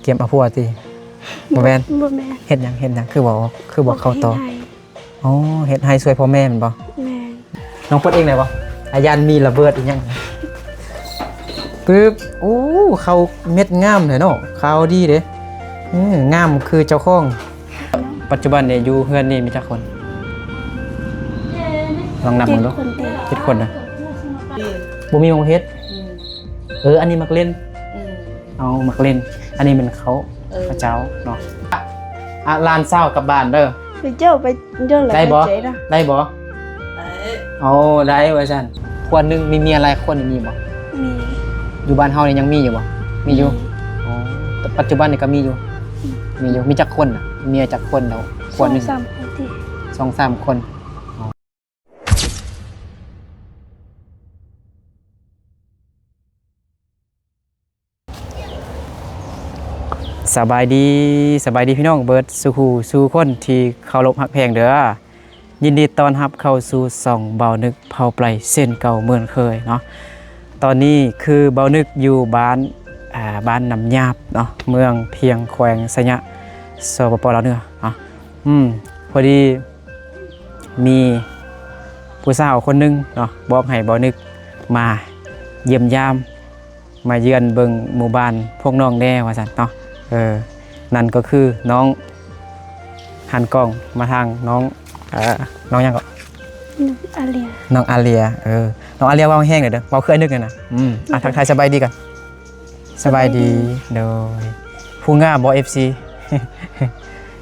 ກຽມເອົາຜົວຕິ? ບໍ່ແມ່ນ? ບໍ່ແມ່ນ. ເຮັດຫຍັງ? ເຮັດຫຍັງ? ຄືບໍ່ອອກ? ຄືບໍ່ເຂົ້າຕໍ່? ເຮັດໄຮ່. ອໍ ເຮັດໄຮ່ຊ່ວຍພໍ່ແມ່ແມ່ນບໍ່? ແມ່ນ. ນ້ອງປົດເອງໄດ້ບໍ່? ອາ ຢ້ານມີລະເບີດອີ່ຫຍັງ. ປຶບ. ໂອ້ ເຂົ້າເມັດງາມແທ້ເນາະ. ຂາວດີເດ້. ອື ງາມຄືເຈົ້າຂອງ. ປັດຈຸບັນນີ້ຢູ່ເຮືອນນີ້ມີຈັກຄົນ? ລອງນັບເບິ່ງດູ. ເຈັດຄົນເດ້. ເຈັດຄົນນະ. ບໍ່ມີໝ່ອງເຮັດ. ອື ເອີ ອັນນີ້ໝາກເລັ່ນ. ອື ເອົາໝາກເລັ່ນ. ອັນນີ້ແມ່ນເຂົ້າ ເອີ ເຂົ້າເຈົ້າເນາະ. ອາ ຫຼານສາວກັບບ້ານເດີ. ໄປເຈົ້າ ໄປເຈົ້າ ໄດ້ບໍ່? ໄດ້ບໍ່? ເອີ ໂອ້ ໄດ້ວ່າຊັ້ນ. ຄົວໜຶ່ງມີເມຍຫຼາຍຄົນນີ້ມີບໍ່? ມີ. ຢູ່ບ້ານເຮົານີ້ຍັງມີຢູ່ບໍ່? ມີຢູ່. ມີ. ອໍ ແຕ່ປັດຈຸບັນນີ້ກໍມີຢູ່. ອື ມີຢູ່. ມີຈັກຄົນນະ? ເມຍຈັກຄົນແລ້ວ? ຄົວໜຶ່ງ ສອງສາມຄົນຕິ. ສອງສາມຄົນ. ສະບາຍດີ ສະບາຍດີພີ່ນ້ອງເບິດສູ່ຜູ້ສູ່ຄົນທີ່ເຄົາລົບຮັກແພງເດີ. ຍິນດີຕ້ອນຮັບເຂົ້າສູ່ຊ່ອງເບົານຶກເພົາໄປເຊັ່ນເກົ່າເໝືອນເຄີຍເນາະ. ຕອນນີ້ຄືເບົານຶກຢູ່ບ້ານ ອ່າ ບ້ານນ້ຳຫຍາບເນາະ ເມືອງພຽງ ແຂວງໄຊຍະ ສປປ ລາວເໜືອເນາະ. ອືມ ພໍດີ ມີຜູ້ສາວຄົນໜຶ່ງເນາະ ບອກໃຫ້ເບົານຶກມາຢ້ຽມຢາມ ມາເຢືອນເບິ່ງໝູ່ບ້ານພວກນ້ອງແດ່ວ່າຊັ້ນເນາະ. ເອີ ນັ້ນກໍຄືນ້ອງ ຫັນກ້ອງມາທາງນ້ອງ ເອີ ນ້ອງຫຍັງເກາະ? ນ້ອງອາເລຍ. ນ້ອງອາເລຍ. ເອີ ນ້ອງອາເລຍ ເວົ້າແຮງເດີ ເວົ້າຄືອ້າຍນຶກຫັ້ນນະ. ອືມ ອ່ະ ທັກທາຍສະບາຍດີກ່ອນ. ສະບາຍດີ. ສະບາຍດີ. ໂດຍ. ຜູ້ງາມບໍ່ ເອັຟຊີ?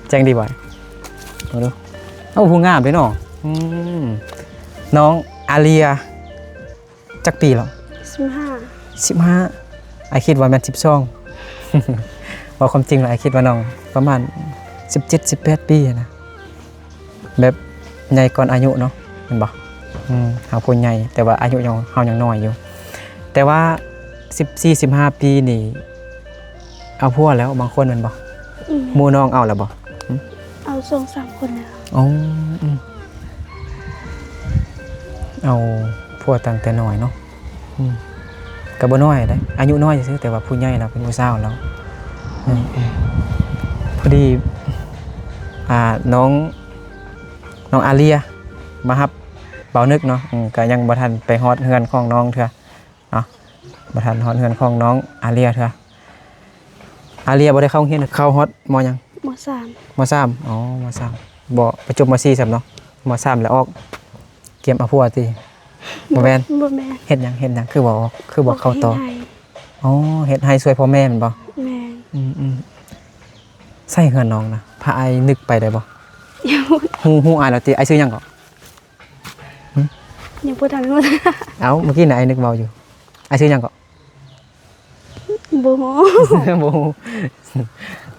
ແຈ້ງດີບໍ່? ເບິ່ງດູ. ເອົ້າ ຜູ້ງາມເດ້ເນາະ. ອືມ ນ້ອງອາເລຍ ຈັກປີແລ້ວ? ສິບຫ້າ. ສິບຫ້າ. ອ້າຍຄິດວ່າແມ່ນສິບສອງ. ເວົ້າຄວາມຈິງແລ້ວ ອ້າຍຄິດວ່ານ້ອງປະມານສິບເຈັດ ສິບແປດປີຫັ້ນນະ. ແບບໃຫຍ່ກ່ອນອາຍຸເນາະ ແມ່ນບໍ່? ອືມ ຫາຜູ້ໃຫຍ່ ແຕ່ວ່າອາຍຸຍັງ ເຮົາຍັງນ້ອຍຢູ່. ແຕ່ວ່າສິບສີ່ ສິບຫ້າປີນີ້ ເອົາຜົວແລ້ວບາງຄົນແມ່ນບໍ່? ອືມ ໝູ່ນ້ອງເອົາແລ້ວບໍ່? ອືມ ເອົາສອງສາມຄົນແລ້ວ. ອໍ ອືມ ເອົາຜົວຕັ້ງແຕ່ນ້ອຍເນາະ. ອືມ ກໍບໍ່ນ້ອຍເດ້ ອາຍຸນ້ອຍຊື່ໆ ແຕ່ວ່າຜູ້ໃຫຍ່ແລ້ວ ເປັນຜູ້ສາວແລ້ວ. ອືມ ອືມ ພໍດີ ອ່າ ນ້ອງ ນ້ອງອາເລຍມາຮັບເບົານຶກເນາະ. ອືມ ກໍຍັງບໍ່ທັນໄປຮອດເຮືອນຂອງນ້ອງເທື່ອເນາະ ບໍ່ທັນຮອດເຮືອນຂອງນ້ອງອາເລຍເທື່ອ. ອາເລຍບໍ່ໄດ້ເຂົ້າໂຮງຮຽນ ເຂົ້າຮອດ ມໍ ຫຍັງ? ມໍສາມ. ມໍສາມ. ອໍ ມໍສາມ ບໍ່ໄປຈົບ ມໍສີ່ຊ້ຳເນາະ. ມໍສາມແລ້ວອອກ ກຽມເອົາຜົວຕິ? ບໍ່ແມ່ນ. ບໍ່ແມ່ນ. ເຮັດຫຍັງ? ເຮັດຫຍັງ? ຄືບໍ່ອອກ ຄືບໍ່ເຂົ້າຕໍ່? ອໍ ເຮັດໄຮ່ຊ່ວຍພໍ່ແມ່ແມ່ນບໍ່? ແມ່ນ. ອືມໆ ໃສເຮືອນນ້ອງນະ? ພາອ້າຍນຶກໄປໄດ້ບໍ່? ຮູ້ ຮູ້ອ້າຍແລ້ວຕິ? ອ້າຍຊື່ຫຍັງເກາະ? ຫຶ? ຍັງບໍ່ທັນຮູ້. ເອົ້າ ເມື່ອກີ້ນະ ອ້າຍນຶກເວົ້າຢູ່. ອ້າຍຊື່ຫຍັງເກາະ? ບໍ່ຮູ້. ບໍ່ຮູ້.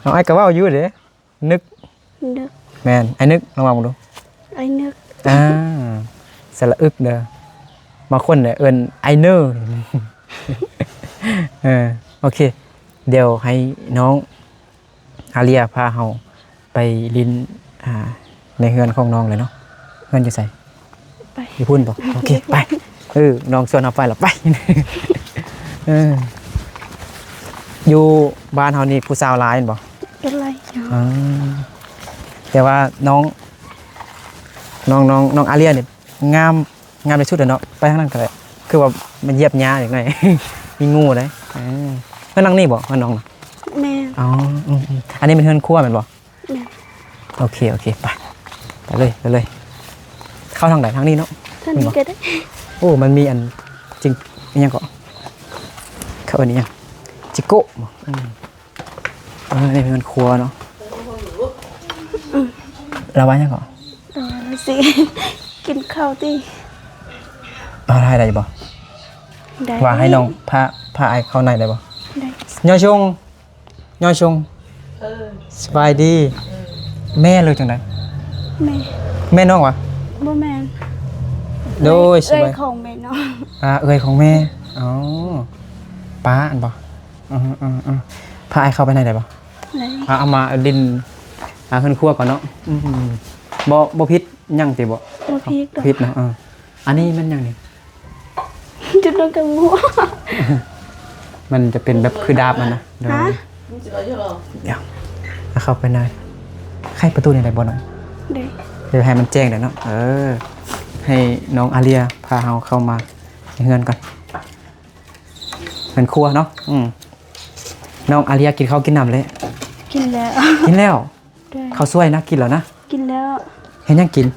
ເອົາ ອ້າຍກໍເວົ້າຢູ່ເດ້. ນຶກ. ນຶກ. ແມ່ນ. ອ້າຍນຶກ ລອງເວົ້າເບິ່ງດູ. ອ້າຍນຶກ. ອ່າ ສະຫຼະອຶກເດີ. ບາງຄົນເອີ້ນອ້າຍເນີ. ເອີ ໂອເຄ ດຽວໃຫ້ນ້ອງອາເລຍພາເຮົາໄປຫຼິ້ນ ອ່າ ໃນເຮືອນຂອງນ້ອງເລີຍເນາະ. ເຮືອນຢູ່ໃສ? ໄປ ຢູ່ພຸ້ນບໍ່? ໂອເຄ ໄປ. ເອີ ນ້ອງຊວນເຮົາໄປລະ ໄປ. ເອີ ຢູ່ບ້ານເຮົານີ້ຜູ້ສາວຫຼາຍແມ່ນບໍ່? ກໍຫຼາຍຢູ່. ອ່າ ແຕ່ວ່ານ້ອງ ນ້ອງ ນ້ອງ ນ້ອງອາເລຍນີ້ງາມ ງາມທີ່ສຸດແລ້ວເນາະ. ໄປທາງນັ້ນກໍໄດ້ ຄືວ່າມັນຢຽບຫຍ້າຈັກໜ້ອຍ ມີງູເດ້. ເອີ ເຮືອນຫຼັງນີ້ບໍ່? ເຮືອນນ້ອງນະ? ແມ່ນ. ອໍ ອືມໆ ອັນນີ້ແມ່ນເຮືອນຄົວແມ່ນບໍ່? ແມ່ນ. ໂອເຄ ໂອເຄ ໄປ ໄປເລີຍ ໄປເລີຍ. ເຂົ້າທາງໃດ? ທາງນີ້ເນາະ. ທາງນີ້ກໍໄດ້. ໂອ້ ມັນມີອັນຈິງ ອີຫຍັງເກາະ ເຂົາເອີ້ນອີຫຍັງ? ຈິໂກະບໍ່? ອືມ ເອີ ນີ້ເປັນເຮືອນຄົວເນາະ. ລາວວ່າຫຍັງເກາະ? ເອີ ລາວຊິກິນເຂົ້າຕິ? ລາວໄທໄດ້ຢູ່ບໍ່? ໄດ້. ວ່າໃຫ້ນ້ອງພາ ພາອ້າຍເຂົ້າໃນໄດ້ບໍ່? ໄດ້. ຍອດຊົງ ຍອດຊົງ. ເອີ ສະບາຍດີ. ເອີ ແມ່ຫຼືຈັ່ງໃດ? ແມ່. ແມ່ນ້ອງຫວາ? ບໍ່ແມ່ນ. ໂດຍ ເອື້ອຍຂອງແມ່ນ້ອງ. ອ່າ ເອື້ອຍຂອງແມ່. ອໍ ປ້າອັນບໍ່? ອືມໆ ພາອ້າຍເຂົ້າໄປໃນໄດ້ບໍ່? ໄດ້. ເອົາ ເອົາມາຫຼິ້ນ ອ່າ ເຮືອນຄົວກ່ອນເນາະ. ອືມ ບໍ່ ບໍ່ຜິດຫຍັງຕິບໍ່? ບໍ່ຜິດດອກ. ຜິດເນາະ. ເອີ ອັນນີ້ແມ່ນຫຍັງນີ້? ຈຸດລົງກັບໝູ. ມັນຈະເປັນແບບຄືດາບຫັ້ນນະ. ໂດຍ. ຮະ? ດຽວ ເອົາເຂົ້າໄປໃນ ໄຂປະຕູນີ້ໄດ້ບໍ່ນ້ອງ? ໄດ້. ດຽວໃຫ້ມັນແຈ້ງໄດ້ເນາະ. ເອີ ໃຫ້ນ້ອງອາເລຍພາເຮົາເຂົ້າມາໃນເຮືອນກ່ອນ. ເຮືອນຄົວເນາະ. ອືມ ນ້ອງອາເລຍກິນເຂົ້າກິນນ້ຳແລ້ວ? ກິນແລ້ວ. ກິນແລ້ວ? ໂດຍ. ເຂົ້າສວຍນະ ກິນແລ້ວນະ? ກິນແລ້ວ. ເຮັດຫຍັງກິນ?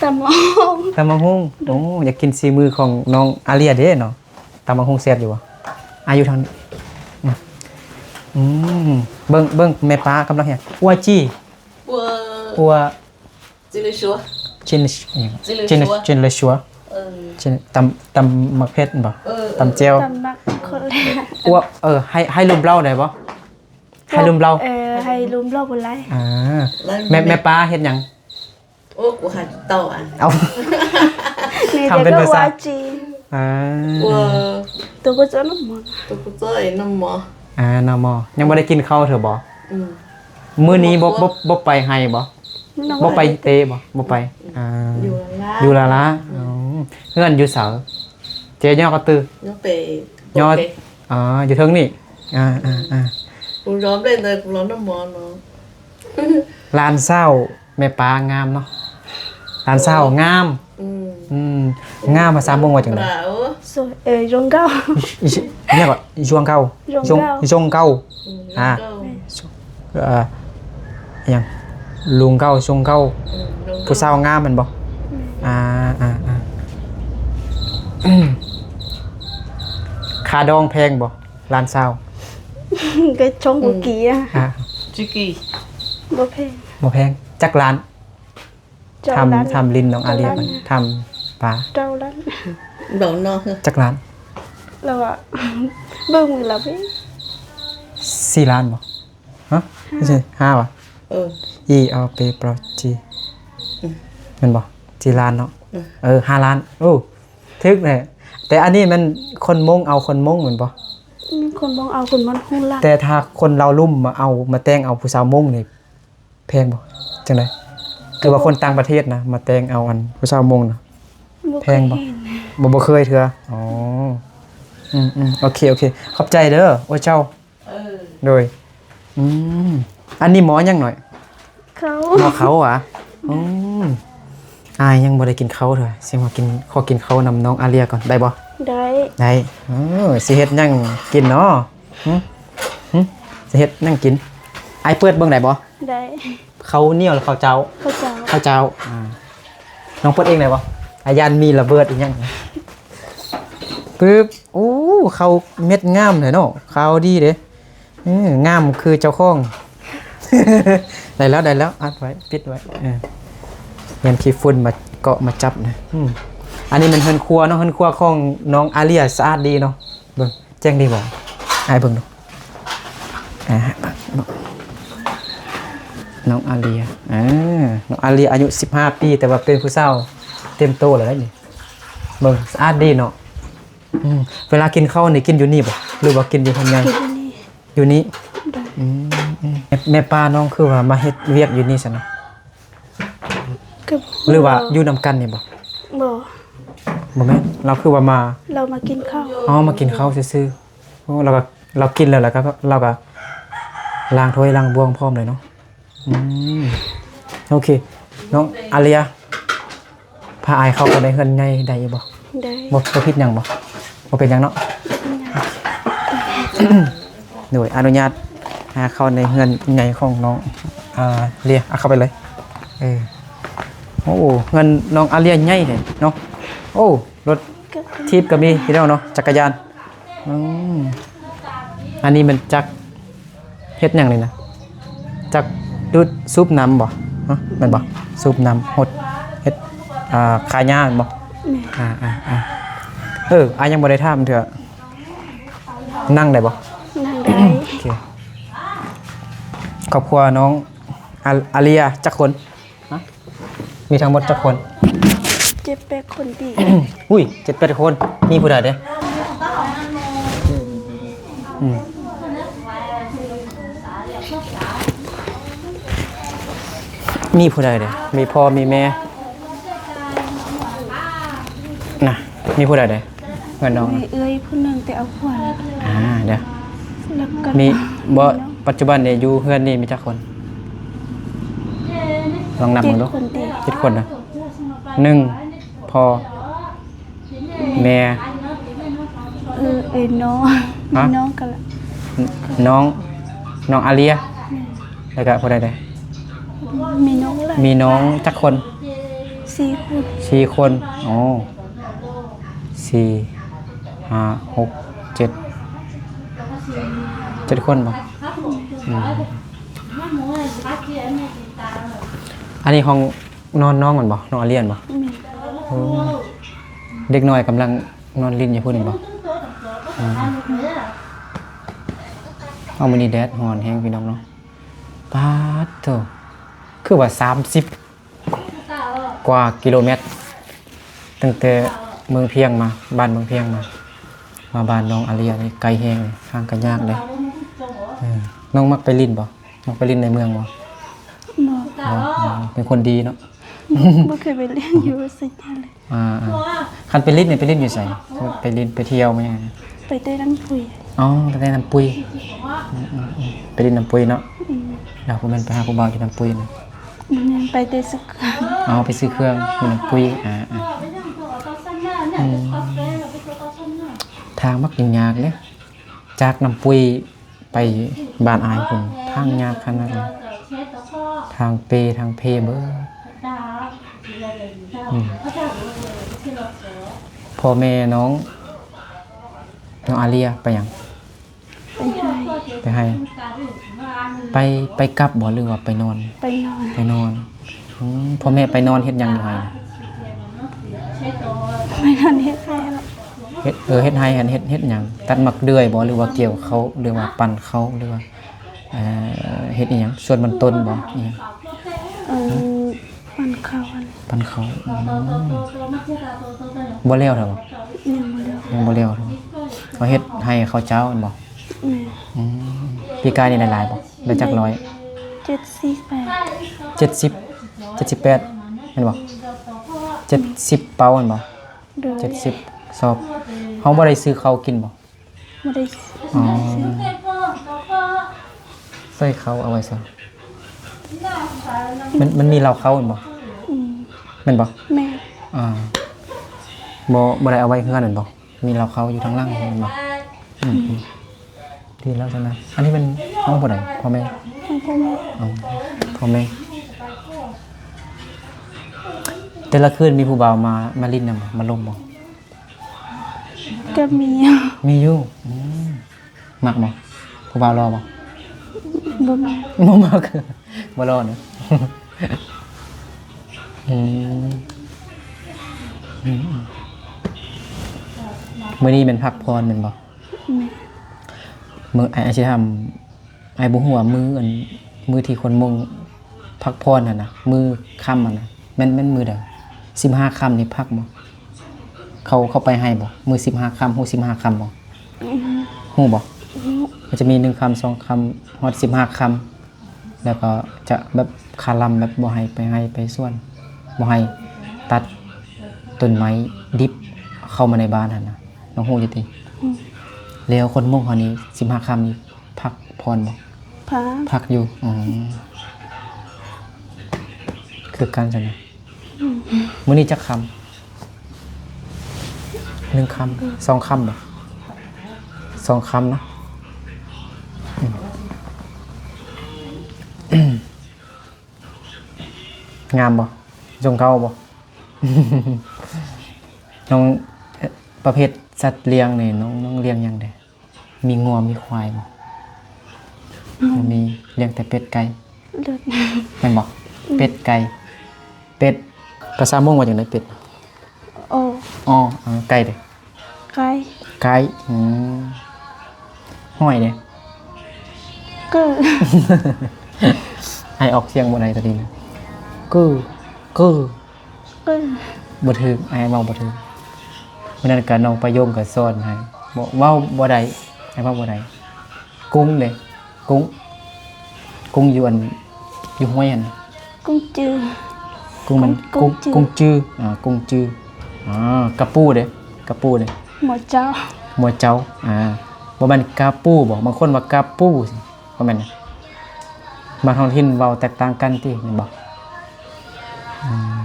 ຕຳບັກຫຸ່ງ. ຕຳບັກຫຸ່ງ. ໂດຍ. ໂອ້ ຢາກກິນສີມືຂອງນ້ອງອາເລຍເດ້ເນາະ. ຕຳບັກຫຸ່ງແຊບຢູ່ບໍ່? ອາ ຢູ່ທາງນີ້. ອືມ ອືມ ເບິ່ງ ເບິ່ງແມ່ປ້າກຳລັງເຮັດ ອັວຈີ ອັວ ອັວ ຈີນເລຊວ ຈີນ ຈີນເລຊວ ເອີ ຈີນ ຕຳ ຕຳໝາກເຜັດບໍ່? ເອີ ຕຳແຈ່ວ ຕຳໝາກເຜັດ. ອັວ ເອີ ໃຫ້ ໃຫ້ລົມເຫຼົ້າໄດ້ບໍ່? ໃຫ້ລົມເຫຼົ້າ ເອີ ໃຫ້ລົມເຫຼົ້າບໍ່ໄດ້. ອ່າ ແມ່ ແມ່ປ້າເຮັດຫຍັງ? ໂອ້ ກູຫາເຕົາອັນ ເອົາ ທຳເປັນພາສາຈີນ. ອ່າ ໂຕກໍເຈົ້ານ້ຳໝໍ ໂຕກໍເຈົ້າໄອ້ນ້ຳໝໍ. ອ່າ ນ້ຳໝໍ ຍັງບໍ່ໄດ້ກິນເຂົ້າເທື່ອບໍ່? ອືມ ມື້ນີ້ບໍ່ ບໍ່ ບໍ່ໄປໄຮ່ບໍ່? ບໍ່ໄປເຕະບໍ່? ບໍ່ໄປ. ອ່າ ຢູ່ລາລາ. ອືມ ເຮືອນຢູ່ໃສ? ເຈຍອດກະຕື້ ຍອດ ອ່າ ຢູ່ເທິງນີ້. ອ່າ ອ່າ ອ່າ ກູລອມເລີຍ ກູລອມນ້ຳໝໍເນາະ. ຫຼານສາວແມ່ປ້າງາມເນາະ ຫຼານສາວງາມ. ອືມ ອືມ ງາມພາສາມົ້ງວ່າຈັ່ງໃດ? ໂຊ ເອີ ຢົງເກົາ ຫຍັງກໍ ຢວງເກົາ ຢວງເກົາ ຢົງເກົາ. ອືມ ອ່າ ຢວງເກົາ ເອີ ຫຍັງ ລຸງເກົາ ຊົງເກົາ. ອືມ ຜູ້ສາວງາມແມ່ນບໍ່? ແມ່ນ. ອ່າ ອ່າ ອ່າ ຄ່າດອງແພງບໍ່? ລ້ານຊາວ ກໍຊົງບໍ່ກີ້ອະ. ອ່າ ຈັກກີ້? ບໍ່ແພງ ບໍ່ແພງ. ຈັກລ້ານ? ຖາມ ຖາມລິນນ້ອງອາເລຍກ່ອນ ຖາມປ້າ. ເຈົ້າລ້ານ ບອກນ້ອງ ຈັກລ້ານ? ລາວວ່າ ເບິ່ງມືລາວເບ ສີ່ລ້ານບໍ່? ຮະ? ບໍ່ໃຊ່ ຫ້າຫວາ? ເອີ ອີ ເອົາ ເປ ປຣອ ຈີ ອືມ ແມ່ນບໍ່? ສີ່ລ້ານເນາະ. ເອີ ເອີ ຫ້າລ້ານ. ໂອ້ ຖືກແຫຼະ. ແຕ່ອັນນີ້ແມ່ນຄົນມົ້ງເອົາຄົນມົ້ງແມ່ນບໍ່? ອືມ ຄົນມົ້ງເອົາຄົນມັນຄົນລາວ. ແຕ່ຖ້າຄົນລາວລຸ່ມມາເອົາ ມາແຕ່ງເອົາຜູ້ສາວມົ້ງນີ້ ແພງບໍ່? ຈັ່ງໃດ? ຄືວ່າຄົນຕ່າງປະເທດນະ ມາແຕ່ງເອົາອັນຜູ້ສາວມົ້ງນະ ບໍ່ເຄີຍເຫັນ ແພງບໍ່? ບໍ່ ບໍ່ເຄີຍເທື່ອ. ອໍ ອືມໆ ໂອເຄ ໂອເຄ ຂອບໃຈເດີ. ໂອ້ ເຈົ້າ ເອີ ໂດຍ. ອືມ ອັນນີ້ໝໍຫຍັງໜ້ອຍ? ເຂົ້າ ໝໍເຂົ້າຫວາ? ອືມ ອາຍຍັງບໍ່ໄດ້ກິນເຂົ້າເທື່ອ ຊິມາກິນ ຂໍກິນເຂົ້ານຳນ້ອງອາເລຍກ່ອນ ໄດ້ບໍ່? ໄດ້ ໄດ້. ເອີ ຊິເຮັດຫຍັງກິນເນາະ? ຫຶ ຫຶ ຊິເຮັດຫຍັງກິນ? ອາຍເປີດເບິ່ງໄດ້ບໍ່? ໄດ້. ເຂົ້າໜຽວ ຫຼື ເຂົ້າເຈົ້າ? ເຂົ້າເຈົ້າ. ເຂົ້າເຈົ້າ. ອ່າ ນ້ອງເປີດເອງໄດ້ບໍ່? ອາ ຢ້ານມີລະເບີດອີຫຍັງ. ປຶບ ໂອ້ ເຂົ້າເມັດງາມແທ້ເນາະ ຂາວດີເດ້. ເອີ ງາມຄືເຈົ້າຂອງ. ໄດ້ແລ້ວ ໄດ້ແລ້ວ ອັດໄວ້ ປິດໄວ້. ເອີ ຢ້ານຂີ້ຝຸ່ນມາເກາະມາຈັບນະ. ອືມ ອັນນີ້ແມ່ນເຮືອນຄົວເນາະ ເຮືອນຄົວຂອງນ້ອງອາເລຍ ສະອາດດີເນາະ. ເບິ່ງ ແຈ້ງດີບໍ່? ໃຫ້ເບິ່ງດູ. ອ່າ ນ້ອງອາເລຍ ອ່າ ນ້ອງອາເລຍອາຍຸສິບຫ້າປີ ແຕ່ວ່າເປັນຜູ້ສາວເຕັມໂຕແລ້ວນີ້. ເບິ່ງ ສະອາດດີເນາະ. ອືມ ເວລາກິນເຂົ້ານີ້ກິນຢູ່ນີ້ບໍ່ ຫຼືວ່າກິນຢູ່ເຮືອນໃຫຍ່? ກິນຢູ່ນີ້. ຢູ່ນີ້. ໂດຍ. ອືມ ແມ່ປ້ານ້ອງຄືວ່າມາເຮັດວຽກຢູ່ນີ້ຊັ້ນນະ? ກໍ ຫຼືວ່າຢູ່ນຳກັນນີ້ບໍ່? ບໍ່ ບໍ່ແມ່ນ. ລາວຄືວ່າມາ ລາວມາກິນເຂົ້າ. ອໍ ມາກິນເຂົ້າຊື່ໆ. ໂອ້ ລາວກໍ ລາວກິນແລ້ວ ລາວກໍ ລາວກໍລ້າງຖ້ວຍລ້າງບ່ວງພ້ອມເລີຍເນາະ. ອືມ ໂອເຄ ນ້ອງອາເລຍ ພາອ້າຍເຂົ້າໄປໃນເຮືອນໃຫຍ່ໄດ້ຢູ່ບໍ່? ໄດ້. ບໍ່ ບໍ່ຜິດຫຍັງບໍ່? ບໍ່ເປັນຫຍັງເນາະ. ໂດຍ ອະນຸຍາດ ຫາເຂົ້າໃນເຮືອນໃຫຍ່ຂອງນ້ອງອາເລຍ. ເອົາເຂົ້າໄປເລີຍ. ເອີ ໂອ້ ເຮືອນນ້ອງອາເລຍໃຫຍ່ເດເນາະ. ໂອ້ ລົດຖີບກໍມີພີ່ນ້ອງເນາະ ຈັກກະຍານ. ອືມ ອັນນີ້ແມ່ນຈັກເຮັດຫຍັງນີ້ນະ? ຈັກດູດ ສູບນ້ຳບໍ່? ຮະ ແມ່ນບໍ່? ສູບນ້ຳ ຫົດ ເຮັດ ອ່າ ຂ້າຫຍ້າແມ່ນບໍ່? ແມ່ນ. ອ່າໆໆ ເອີ ອ້າຍຍັງບໍ່ໄດ້ຖາມເທື່ອ ນັ່ງໄດ້ບໍ່? ນັ່ງໄດ້. ໂອເຄ ຄອບຄົວນ້ອງອາ ອາເລຍຈັກຄົນ? ຮະ ມີທັງໝົດຈັກຄົນ? ເຈັດແປດຄົນຕິ. ອຸ້ຍ ເຈັດແປດຄົນ. ມີຜູ້ໃດເດ້? ອືມ ມີຜູ້ໃດເດ້? ມີພໍ່ ມີແມ່ ນະ. ມີຜູ້ໃດເດ້? ເຮືອນນ້ອງ ມີເອື້ອຍຜູ້ໜຶ່ງ ແຕ່ເອົາຜົວແລ້ວ. ອ່າ ເດີ. ມີ ບໍ່ ປັດຈຸບັນນີ້ຢູ່ເຮືອນນີ້ມີຈັກຄົນ? ລອງນັບເບິ່ງດູ. ເຈັດຄົນເດ. ເຈັດຄົນນະ. ໜຶ່ງ ພໍ່ ແມ່ ເອີ ເອີ ນ້ອງ ຮະ? ນ້ອງກະລະ ນ້ອງ ນ້ອງອາເລຍ ແມ່ນ ແລ້ວກະຜູ້ໃດແດ່? ມີນ້ອງຫຼາຍ ມີນ້ອງຈັກຄົນ? ສີ່ຄົນ ສີ່ຄົນ. ອໍ ສີ່ ຫ້າ ຫົກ ເຈັດ ເຈັດຄົນບໍ? ອືມ ອັນນີ້ຫ້ອງ ນອນນ້ອງແມ່ນບໍ່? ນ້ອງອາເລຍແມ່ນບໍ່? ແມ່ນ. ໂອ້ ເດັກນ້ອຍກຳລັງນອນຫຼິ້ນຢູ່ພຸ້ນແມ່ນບໍ່? ອືມ ເອົາ ມື້ນີ້ແດດຮ້ອນແຮງພີ່ນ້ອງເນາະ. ປາດໂທ້ ຄືວ່າສາມສິບກວ່າກິໂລແມັດ ຕັ້ງແຕ່ເມືອງພຽງມາ ບ້ານເມືອງພຽງມາ ມາບ້ານນ້ອງອາເລຍນີ້ໄກແຮງ ທາງກະຍາກເດ້. ເອີ ນ້ອງມັກໄປຫຼິ້ນບໍ່? ມັກໄປຫຼິ້ນໃນເມືອງບໍ່? ບໍ່ ບໍ່ ເປັນຄົນດີເນາະ. ບໍ່ເຄີຍໄປຫຼິ້ນຢູ່ໄສເລີຍ. ອ່າໆ ຄັນໄປຫຼິ້ນນີ້ໄປຫຼິ້ນຢູ່ໃສ? ໄປຫຼິ້ນໄປທ່ຽວມາຫຍັງ? ໄປແຕ່ນ້ຳປຸຍ. ອໍ ໄປແຕ່ນ້ຳປຸຍ. ອືມໆໆ ໄປຫຼິ້ນນ້ຳປຸຍເນາະ. ອືມ ແລ້ວບໍ່ແມ່ນໄປຫາຜູ້ບ່າວຢູ່ນ້ຳປຸຍນະ? ບໍ່ແມ່ນ ໄປແຕ່ຊື້ເຄື່ອງ. ອໍ ໄປຊື້ເຄື່ອງຢູ່ນ້ຳປຸຍ. ອ່າໆ ອືມ ທາງມັກຍາກເດ້ ຈາກນ້ຳປຸຍ ໄປບ້ານອ້າຍພຸ້ນ ທາງຍາກຂະໜາດນັ້ນ ທາງເປ່ທາງເພເບີດ. ອືມ ພໍ່ແມ່ນ້ອງ ນ້ອງອາເລຍໄປຫຍັງ? ໄປໄຮ່ ໄປໄຮ່. ໄປ ໄປກັບບໍ່ ຫຼືວ່າໄປນອນ? ໄປນອນ ໄປນອນ. ອືມ ພໍ່ແມ່ໄປນອນເຮັດຫຍັງຢູ່ໄຮ່? ໄປນອນເຮັດໄຮ່. ເຮັດ ເອີ ເຮັດໄຮ່ຫັ້ນ ເຮັດ ເຮັດຫຍັງ? ຕັດໝາກເດືອຍບໍ່ ຫຼືວ່າກ່ຽວເຂົ້າ ຫຼືວ່າປັ່ນເຂົ້າ ຫຼືວ່າ ເອີ ເຮັດອີ່ຫຍັງ? ສວນມັນຕົ້ນບໍ່? ອີ່ຫຍັງ? ເອີ ປັ່ນເຂົ້າຫັ້ນ. ປັ່ນເຂົ້າ. ອືມ ບໍ່ແລ້ວເທື່ອບໍ່? ຍັງບໍ່ແລ້ວ ຍັງບໍ່ແລ້ວເທື່ອ. ເຮົາເຮັດໄຮ່ເຂົ້າເຈົ້າແມ່ນບໍ່? ແມ່ນ. ອືມ ປີກາຍນີ້ໄດ້ຫຼາຍບໍ່? ໄດ້ຈັກຮ້ອຍ? ເຈັດສິບແປດ. ເຈັດສິບ ເຈັດສິບແປດແມ່ນບໍ່? ເຈັດສິບເປົາແມ່ນບໍ່? ໂດຍ ເຈັດສິບສອບ. ເຮົາບໍ່ໄດ້ຊື້ເຂົ້າກິນບໍ່? ບໍ່ໄດ້. ອໍ ໃສ່ເຂົ້າເອົາໄວ້ໃສ? ມັນ ມັນມີເຫຼົ້າເຂົ້າແມ່ນບໍ່? ອືມ ແມ່ນບໍ່? ແມ່ນ. ອ່າ ບໍ່ ບໍ່ໄດ້ເອົາໄວ້ເຮືອນແມ່ນບໍ່? ມີເຫຼົ້າເຂົ້າຢູ່ທາງຫຼັງແມ່ນບໍ່? ອືມ ອືມ ອືມ ດີແລ້ວຊັ້ນນະ. ອັນນີ້ແມ່ນຫ້ອງຜູ້ໃດ? ພໍ່ແມ່? ຂອງພໍ່ແມ່. ອໍ ພໍ່ແມ່. ແຕ່ລະຄືນມີຜູ້ບ່າວມາ ມາຫຼິ້ນນຳບໍ່? ມາລົມບໍ່? ກໍມີຢູ່. ມີຢູ່. ອືມ ມັກບໍ່? ຜູ້ບ່າວຫຼໍ່ບໍ່? ບໍ່ມັກ. ບໍ່ມັກ. ບໍ່ຫຼໍ່ນະ. ອືມ ອືມ ອືມ. ມື້ນີ້ແມ່ນພັກຜ່ອນແມ່ນບໍ່? ແມ່ນ. ມື້ ອ້າຍ ອ້າຍຊິຖາມ ອ້າຍບໍ່ຮູ້ວ່າມື້ ອັນ ມື້ທີ່ຄົນມົ້ງພັກຜ່ອນຫັ້ນນະ ມື້ຄ່ຳຫັ້ນນະ ແມ່ນ ແມ່ນມື້ໃດ? ສິບຫ້າຄ່ຳນີ້ພັກບໍ່? ເຂົາ ເຂົາໄປໄຮ່ບໍ່? ມື້ສິບຫ້າຄ່ຳ ຮູ້ສິບຫ້າຄ່ຳບໍ່? ອືມ ຮູ້ບໍ່? ຮູ້. ມັນຈະມີໜຶ່ງຄ່ຳ ສອງຄ່ຳ ຮອດສິບຫ້າຄ່ຳ ແລ້ວກໍຈະແບບຄາລຳ ແບບບໍ່ໃຫ້ໄປໄຮ່ໄປສວນ ບໍ່ໃຫ້ຕັດຕົ້ນໄມ້ດິບເຂົ້າມາໃນບ້ານຫັ້ນນະ ນ້ອງຮູ້ຢູ່ຕິ? ອືມ. ແລ້ວຄົນມົ້ງເຮົານີ້ ສິບຫ້າຄ່ຳນີ້ ພັກຜ່ອນບໍ່? ພັກ. ພັກຢູ່. ອໍ ຄືກັນຊັ້ນນະ. ອືມ ມື້ນີ້ຈັກຄ່ຳ? ໜຶ່ງຄ່ຳ ສອງຄ່ຳບໍ່? ສອງຄ່ຳເນາະ. ອືມ ງາມບໍ່? ຊົງເກົ່າບໍ່? ນ້ອງ ເອີ ປະເພດສັດລ້ຽງນີ້ ນ້ອງ ນ້ອງລ້ຽງຫຍັງແດ່? ມີງົວມີຄວາຍບໍ່? ອືມ ບໍ່ມີ. ລ້ຽງແຕ່ເປັດໄກ່. ແມ່ນບໍ່? ອືມ ເປັດໄກ່. ເປັດ ພາສາມົ້ງວ່າຈັ່ງໃດ? ເປັດ. ອໍ ອໍ ເອີ ໄກ່ເດ? ໄກ່. ໄກ່. ອືມ ຫອຍເດ? ກື. ອ້າຍອອກສຽງບໍ່ໄດ້ຕົວນີ້ນະ. ກື ກື. ເອີ ບໍ່ຖືກ ອ້າຍເວົ້າບໍ່ຖືກ. ມື້ນັ້ນກະນ້ອງປະໂຍມກະສອນໃຫ້ ເວົ້າ ເວົ້າບໍ່ໄດ້ ອ້າຍເວົ້າບໍ່ໄດ້. ກຸ້ງເດ? ກຸ້ງ ກຸ້ງຢູ່ອັນ ຢູ່ຫ້ວຍຫັ້ນ. ກຸ້ງຈື່. ກຸ້ງມັນ ກຸ້ງ ກຸ້ງຈື່. ກຸ້ງຈື່ ອ່າ ກຸ້ງຈື່. ອ່າ ກະປູເດ? ກະປູເດ? ໝໍເຈົ້າ. ໝໍເຈົ້າ. ອ່າ ບໍ່ແມ່ນກາປູບໍ່? ບາງຄົນວ່າກາປູ ບໍ່ແມ່ນນະ? ບາງທ້ອງຖິ່ນເວົ້າແຕກຕ່າງກັນຕິ ແມ່ນບໍ່? ອືມ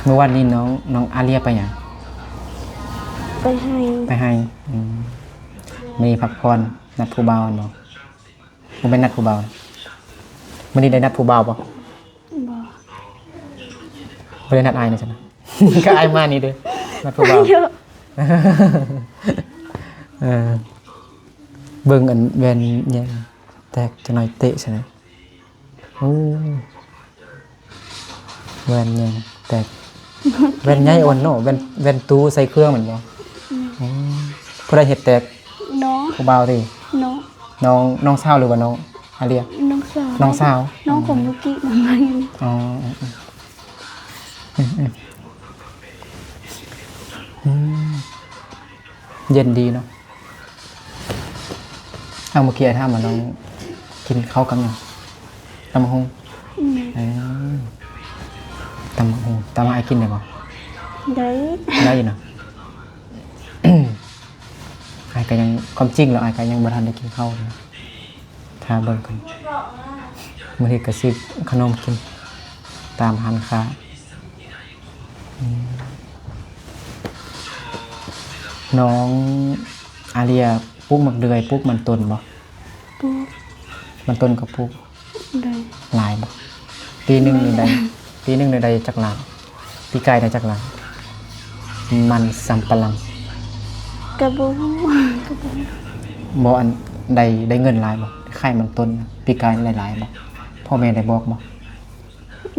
ມື້ວານນີ້ນ້ອງ ນ້ອງອາເລຍໄປຫຍັງ? ໄປໄຮ່ ໄປໄຮ່. ອືມ ມື້ນີ້ພັກຜ່ອນ ນັດຜູ້ບ່າວແມ່ນບໍ່? ບໍ່ແມ່ນນັດຜູ້ບ່າວ. ມື້ນີ້ໄດ້ນັດຜູ້ບ່າວບໍ່? ບໍ່ ບໍ່ໄດ້ນັດອ້າຍນະຊັ້ນນະ. ກໍອ້າຍມານີ້ເດ້ ນັດຜູ້ບ່າວ. ເອີ ເບິ່ງອັນແວ່ນຫຍັງແຕກຈັກໜ້ອຍເຕະຊັ້ນນະ. ໂອ້ ແວ່ນຫຍັງແຕກ? ແວ່ນໃຫຍ່ອ່ອນເນາະ ແວ່ນ ແວ່ນຕູ້ໃສ່ເຄື່ອງແມ່ນບໍ່? ອືມ ອືມ ຜູ້ໃດເຮັດແຕກ? ນ້ອງ ຜູ້ບ່າວຕິ? ນ້ອງ ນ້ອງ ນ້ອງສາວ ຫຼືວ່ານ້ອງອາເລຍ? ນ້ອງສາວ ນ້ອງສາວ ນ້ອງຂອງ ອືມ ເມື່ອກີ້ນະ. ອໍ ອືມ ອືມ ອືມ ອືມ ເຢັນດີເນາະ. ເອົາ ເມື່ອກີ້ອ້າຍຖາມວ່ານ້ອງກິນເຂົ້າກັບຫຍັງ? ຕຳບັກຫຸ່ງ? ອືມ ເອີ ຕຳບັກຫຸ່ງ ຕຳໃຫ້ອ້າຍກິນໄດ້ບໍ່? ໄດ້ ໄດ້ຢູ່ເນາະ. ອ້າຍກໍຍັງ ຄວາມຈິງແລ້ວອ້າຍກໍຍັງບໍ່ທັນໄດ້ກິນເຂົ້າເລີຍ. ຖ້າເບິ່ງກ່ອນ ບາງທີກໍຊື້ຂະໜົມກິນຕາມຮ້ານຄ້າ. ອືມ ນ້ອງອາເລຍປູກໝາກເດືອຍ ປູກມັນຕົ້ນບໍ່? ປູກ ມັນຕົ້ນກໍປູກ. ໂດຍ ຫຼາຍບໍ່? ປີໜຶ່ງນີ້ໄດ້ ປີໜຶ່ງນີ້ໄດ້ຈັກລ້ານ? ປີກາຍໄດ້ຈັກລ້ານ? ມັນສຳປະຫຼັງ ກະບໍ່ຮູ້ ກະບໍ່ຮູ້. ບໍ່ ອັນ ໄດ້ ໄດ້ເງິນຫຼາຍບໍ່? ຂາຍມັນຕົ້ນ ປີກາຍໄດ້ຫຼາຍບໍ່? ພໍ່ແມ່ໄດ້ບອກບໍ່?